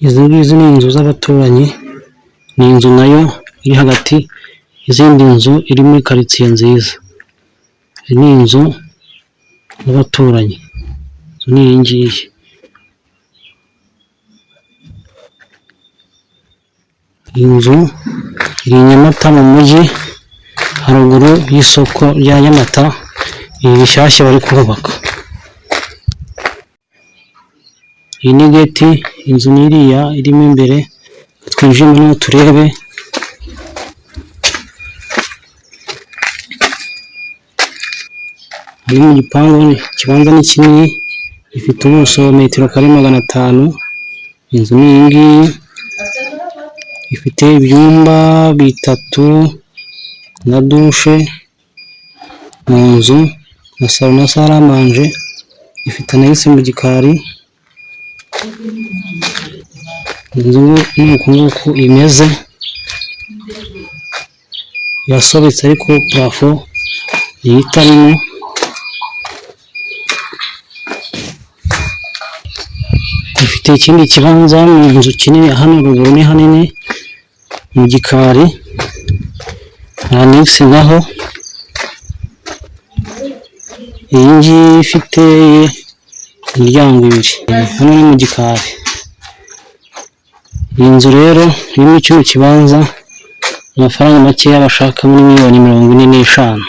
Izi ngizi ni inzu z'abaturanyi, ni inzu nayo iri hagati y'izindi nzu, iri muri karitsiye nziza. Iyi ni inzu y'abaturanyi, inzu ni iyi ngiyi. Inzu iri i Nyamata mu mujyi, haruguru y'isoko rya Nyamata, iri rishyashya bari kubaka. Iyi ni geti, inzu ni iriya irimo imbere, twinjiremo turebe. Iri mu gipangu, ikibanza ni kinini, gifite ubuso metero kare 500, inzu ni iyi ngiyi, ifite ibyumba bitatu na dushe mu nzu, na salo na saramanje, ifite anegisi mu gikari, inzu ni uku nguku imeze, irasobetse ariko parafo niyo itarimo. Ifite ikindi kibanza mu nzu kinini, hano ruguru ni hanini, mu gikari, hari anegisi naho, iyi ngiyi ifite imiryango ibiri, hano ni mu gikari. Iyi nzu rero iri muri kino kibanza, amafaranga makeya bashaka muri 45 miliyoni.